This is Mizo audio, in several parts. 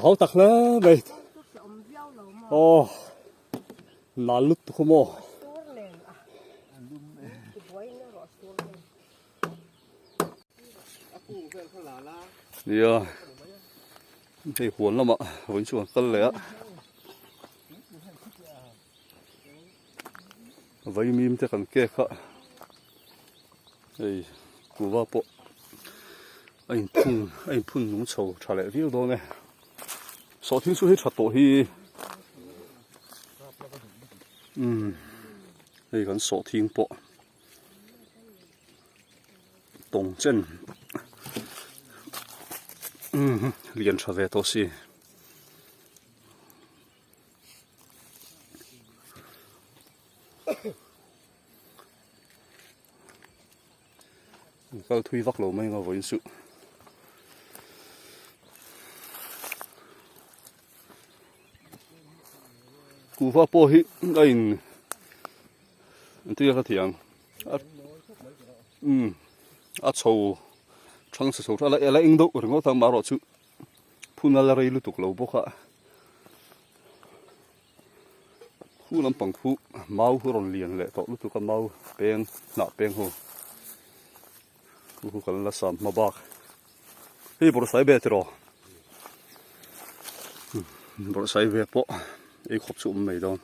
hau tak hle mai aw nal lut tu khaw maw nia hei huan lamah vawiin chu an kal leh a vaimim te kan kek a hei kuhva pawh a inphun a inphun nung chho tha leh viau dawn e sawhthing chu hei tha tawh hi umm hei kan sawhthing pawh tawng chen umm lian tha ve tawh si. Kal thui vak lo mai nga vawiin suh. Kuhva pawh hi a in an tia ka thiang a um a chho thang chhe chho tha a la eng deuh ringawt ang marawh chu Phun a la rei lutuk lo bawk a, khu lampang khu mau hu rawn lian leh tawh lutuk a mau peng hnah peng ho khu khu kan la sam hma bak hei bawrhsai ve tiraw bawrhsai ve pawh ei khawp chu awm mai dawn.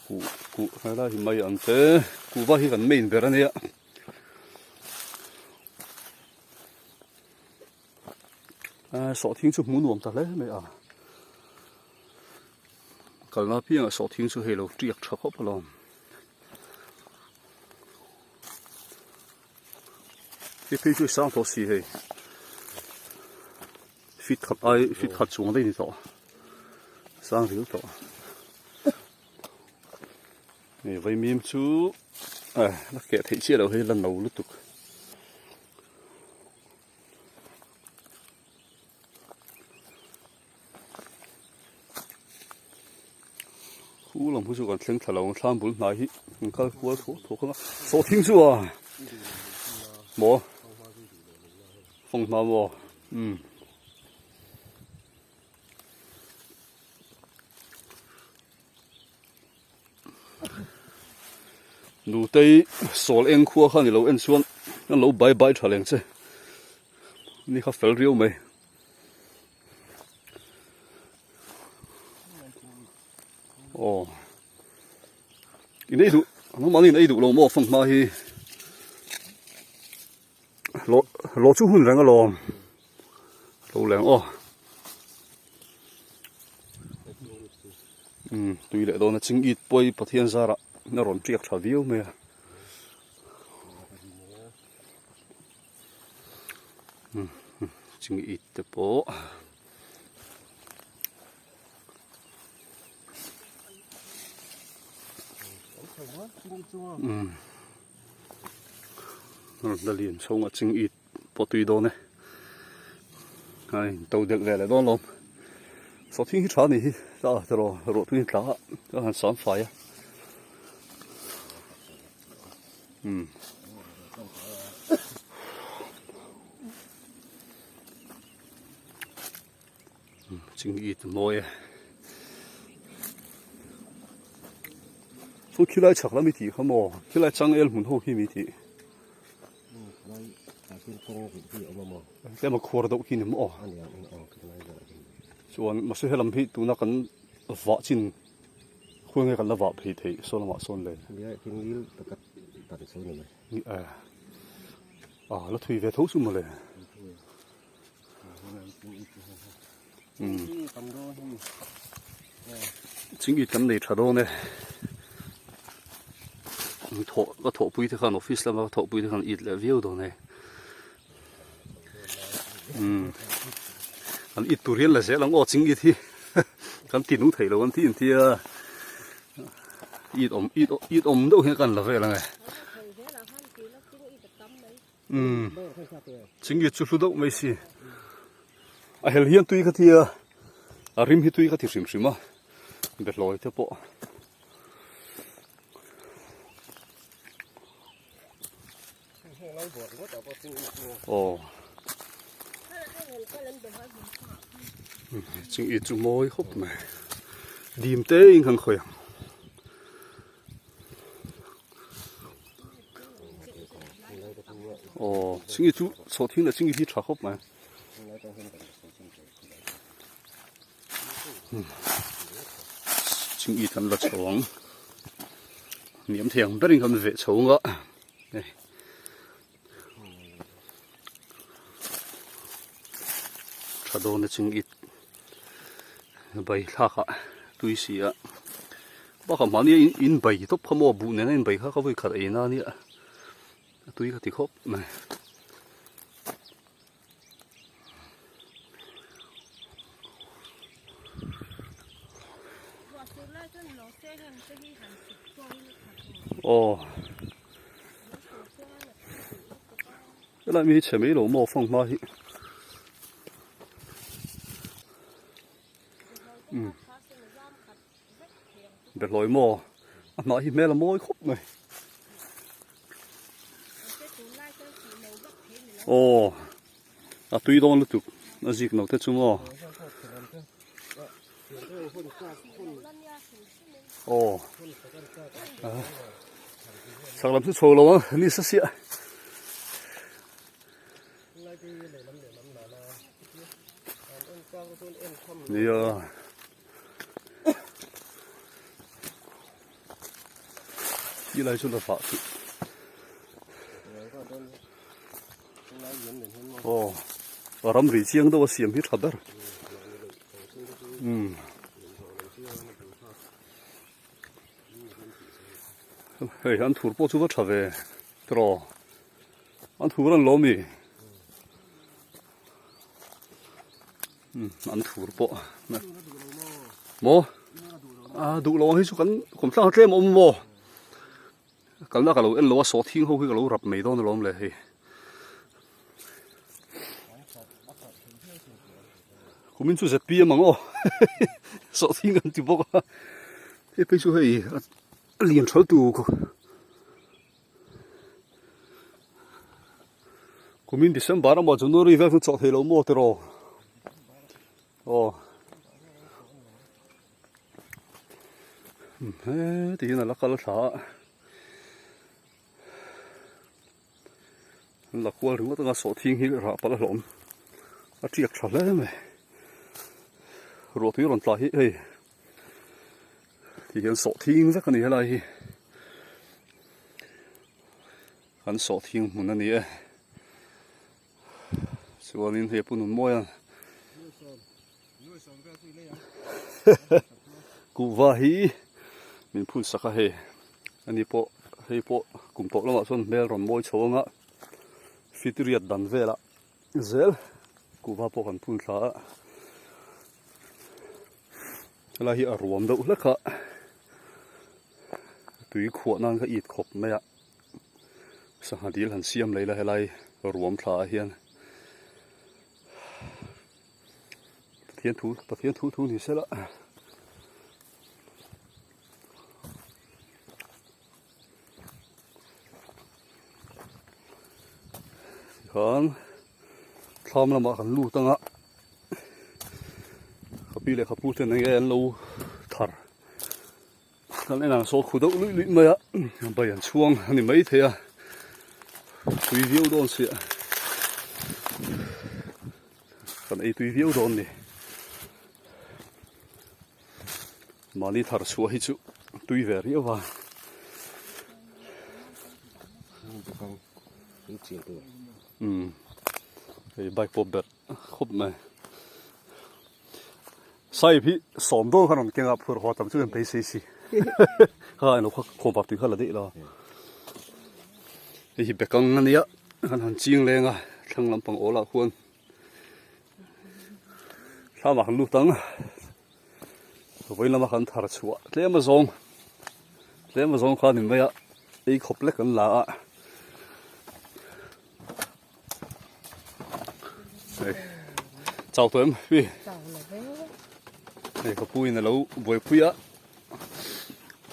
Kuh kuh helai hi mai ang che kuhva hi kan main ber ania sawhthing chu hmuh nuam ta hle mai a kalna piangah sawhthing chu hei lo tiak tha khawp alawm hei phei chu sang tawh si hei. Fit khat ai fit khat chuang daih a ni tawh sang riau tawh hei vaimim chu eh la keh theih chiah loh hei la no lutuk khu lam hi chu kan thleng thla lo ang thlam bul hnai hi an kal kual thuak thuak ang a sawhthing chu a maw. Fawng hma maw? Umm. Nutei sawl eng khua kha ni lo en chuan an lo bai bai tha leng che. Ni kha fel riau mai. Aw. In ei duh, nangmahni in ei duh lo maw fawng hma hi. Lo lo chu hun reng alawm lo leng aw um tui leh dawn a ching it pawi Pathian zarah a rawn tiak tha viau mai a um ching it te pawh. Um. La lian chhung a ching it pawh tui dawn e a in to delh ve leh dawn lawm sawhthing hi tha a nih hi ta tiraw ruah tui tla a ka han sam fai a um Ching it a mawi e. Chu khilai chhak lam i tih kha maw? Khilai changel hmun ho khi mi tih. Tlem a khuar deuh khi ni maw? Chuan mahse helam hi tuna kan vah chin khawi nge kan la vah phei theih saw lamah sawn le. A la thui ve tho chu mawle. Ching it kan nei tha dawn e thawh ka thawhpui te khan office lama ka thawhpui te khan it leh viau dawn e umm an it tur hian la zel ang aw ching it hi kan ti nung thei lo an ti an tia it awm it it awm deuh hian kan la vel ang e. Umm chingit chu hlu deuh mai si a hel hian tui ka ti a a rim hi tui ka ti hrim hrim a behlawi te pawh Aw. Ching i chu mawi khawp mai. Dim te in kan khawi ang. Aw, ching i chu chho thing leh ching i hi tha khawp mai. Ching i kan la chho ang. Niam thei ang berin kan veh chho ang a. Hei. Tha dawn a ching it bai thlak ah tui si a bakah mahni a in bai tawp kha maw buh nena in bai kha ka vawi khat ei na ania a tui ka ti khawp mai. Aw helai mi hi chhe mai lo maw fang hma hi umm behlawi maw a hnah hi hmel a mawi khawp mai aw a tui dawn lutuk a zik no te chu maw Aw chhak lam chu chho lo ang ni sa siah nia ti lai chu la fah chu aw ramri chiang deuh a siam hi tha ber umm hei an thur pawh chu va tha ve tiraw an thur an lo mi umm an thur pawh maw a duh lo ang hi chu kan kawmtlang tlem a awm maw. Kalna ka lo en lo a, sawhthing ho hi ka lo rap mai dawn alawm le hei. Kumin chu ZPM ang aw sawhthing kan ti bawk a. Hei phei chu hei a lian thal tu Kumin December emaw January vel chu chawh thei lo maw tiraw. Aw. He tiin a la kal thla a an la kual ringawt anga sawhthing hi rah palh a hlawm a tiak tha hle mai ruahtui rawn tla hi hei ti hian sawhthing vek a ni helai hi kan sawhthing hmun a ni e chuanin hei pu Nunmawia Kuhva hi min phun sak a hei ani pawh hei pawh kum tawh lamah chuan hmel rawn mawi chho anga fitiriat dan velah zel kuhva pawh kan phun thla a helai hi a ruam deuh hlek a tui khuah nan kha it khawp mai a sangha dil han siam leh ila helai ruam thla ah hian. Pathian thu Pathian thu thu ni sela tikhan thlam lamah kan lut anga ka pi leh ka pu ten enge an lo thar kan en ang saw khu deuh luih luih mai a bai an chhuang a ni maithei a tui viau dawn sia kan ei tui viau dawn ni mahni thar chhuah hi chu tui ve riau a umm hei bike pawh berh khawp mai. Sahib hi sawm dawn khan rawn keng a phur haw tam chu kan beisei si kha eng lo kha khawm vak tui kha la daih lo hei hi bekang a nia kan han ching leng a thlang lampang awl ah khuan thlam ah kan lut ang vawiin lama kan thar chhuah tlem a zawng tlem a zawng kha a ni mai a ei khawp lek kan la a. Hei chau tawh em pi hei ka pu in alo buaipui a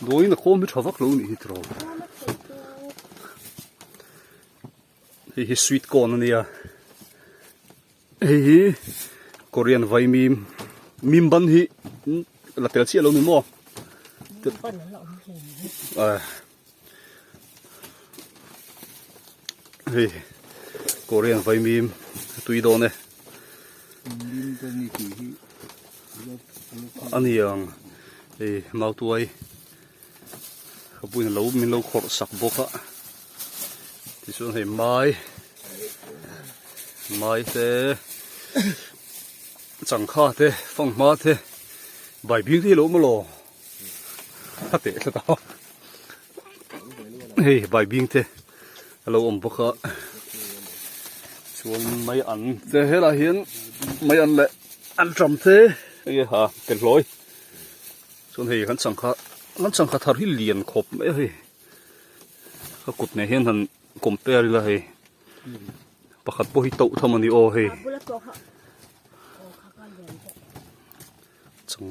dawiin a khawm hi tha vak lo nih hi tiraw. Hei hi sweet corn a nia. Hei hi Korean vaimim mim ban hi la tel chiah lo ni maw? Hei Korean vaimim tui dawn e. A ni ang hei mautuai ka puin lo min lo khawrh sak bawk a tichuan hei mai mai te changkha te fanghma te baibing te hi a lo awm alaw a teh tlat a hei baibing te a lo awm bawk a chuan mai an te helaiah hian mai an leh anṭam te enge ha penhlawi. Chuan hei kan changkha kan changkha thar hi lian khawp mai a hei ka kut nen hian han compare ila hei pakhat pawh hi toh tham a ni aw hei chang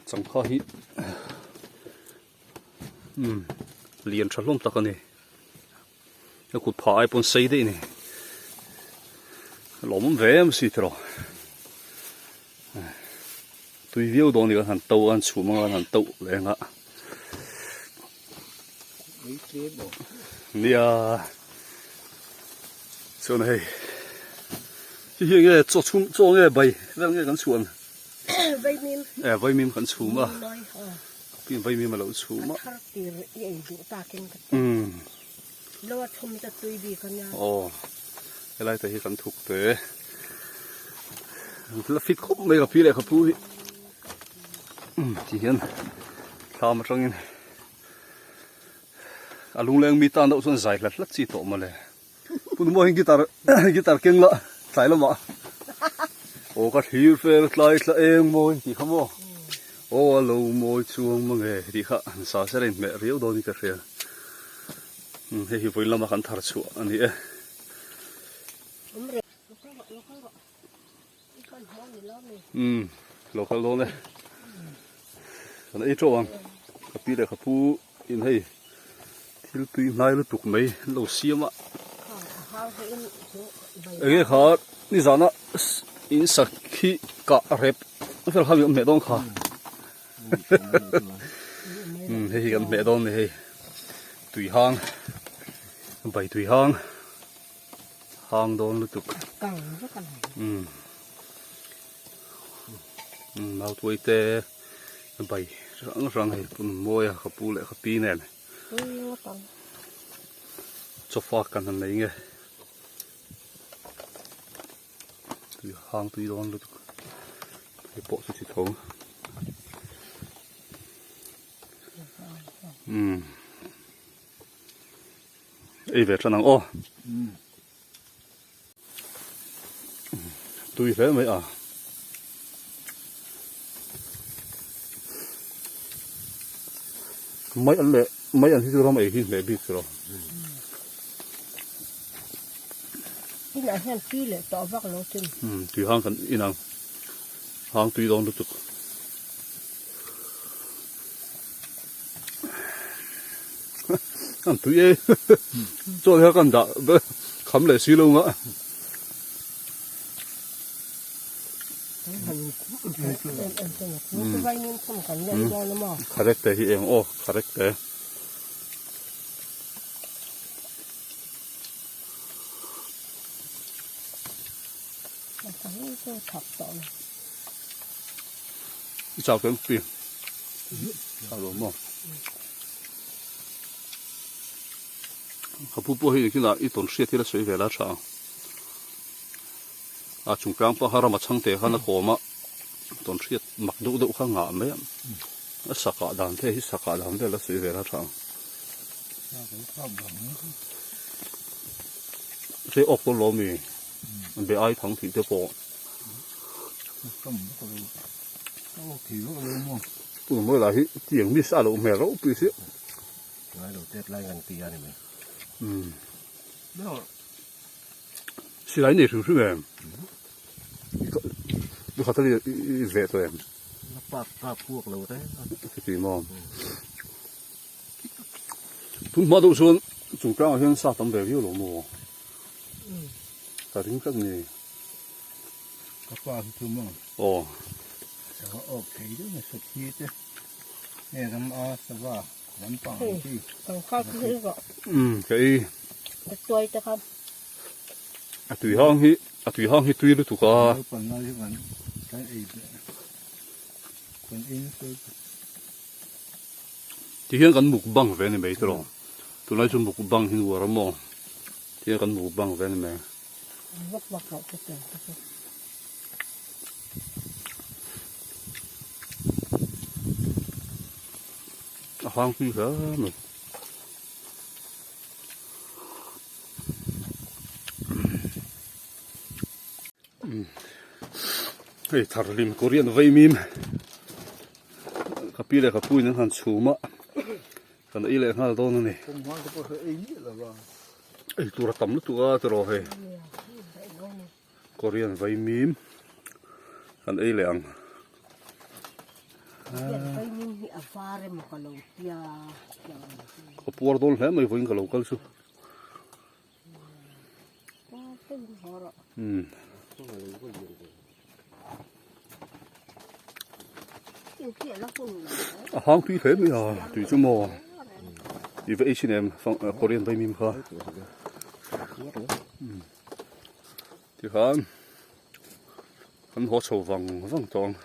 changkha hi umm lian tha hlawm tak a ni ka kut phah ai pawn sei daih a ni lawm awm ve em si tiraw tui viau dawn a ni kan han to a an chhum anga an han to leh ang a nia chuan hei hi hi nge chaw chhum chaw nge bai vel nge kan chhuan vaimim e vaimim kan chhum a vaimim a lo chhum a Tir i ei duh takin ka ti. Lo a thum ta tui bik a nia. Aw helai te hi kan thuk te. La fit khawp mai ka pi leh ka pu hi. Ti hian thlam atangin a lungleng mi tan deuh chuan zai hlat hlat chi tawh mawle. Pun maw hian guitar guitar keng la tlai lamah aw ka thlir fel tlai thla eng mawi tih kha maw aw a lo mawi chuang mange tih kha an sa sela inhmeh riau dawn in ka hria hei hi vawiin lama kan thar chhuah a ni e. Umm lo kal dawn e kan ei teuh ang ka pi leh ka pu in hei thil tui hnai lutuk mai an lo siam a enge kha nizana in sakhi kah rep fel kha mi awm hmeh dawn kha umm hei hi kan hmeh dawn a ni hei tui hang bai tui hang. Hang dawn lutuk. Kang vek a ni. Umm. Umm nautuai te bai hrang hrang hei pun mawi a ka pu leh ka pi nen. Chawfa kan han nei nge. Tui hang tui dawn lutuk. Hei pawh chu chi tho. Umm. Ei ve tan ang aw. Tui hle mai a. Mai an leh mai an hi chu ram ei hi hneh bik chu lo. Inah hian tui leh tawh vak lo chin. Tui hang kan inang hang tui dawn lutuk. An tui e chuan kha kan dah kham leh si lo nga. Kharek te hi eng aw kharek te. I chau kem pi. Chau lo maw. Ka pu pawh hei kinah i tawn hriat hi la sawi ve la tha ang. A chungtlang pawh kha rama chhangte khan a kawm a, tawn hriat mak deuh deuh kha ngah mai a. A sakah dan te hi sakah dan vel la sawi ve la tha ang. Hei awk pawh lawm i be ai thang tih te pawh. Tun mawi lah hi tiang mi sa loh hmel rauh pui si. Ngai lo tet lai kan ti a ni mai. Umm. Silai nei hrim hrim em? I khat a i veh tawh em? La pak pak puak lo reng a. Chuti maw? Tun hma deuh chuan. Chung tlangah hian sa tam ve viau lo maw? Ka ring tlat ni. Ka pa hi chu maw? Aw. Sava awk thei deuh na sa thi te. He ram a sava lam pang ang chi. Kan kha chu hei rawh. Umm ka ei. Ka tuai te kha. A tui hang hi a tui hang hi tui lutuk a. Naupang lai hi kan kan ei beh. Kan ei nasa. Ti hian kan mukbang ve ni mai tawh. Tunlai chu mukbang hi nuar a maw? Ti hian kan mukbang ve ni mai. Vak vak loh chu tiang te chu. A hang tui hle mai. Hei tharlim Korean vaimim ka pi leh ka pu in an han chhum a kan ei leh nghal dawn a ni ei tur a tam lutuk a tiraw hei Korean vaimim kan ei leh ang. Ka puar dawn hle mai vawiin ka lo kal chu. A hang tui hle mai a tui chu maw i va ei thin em Korean vaimim kha tikhan kan haw chho vang vang tawh ang.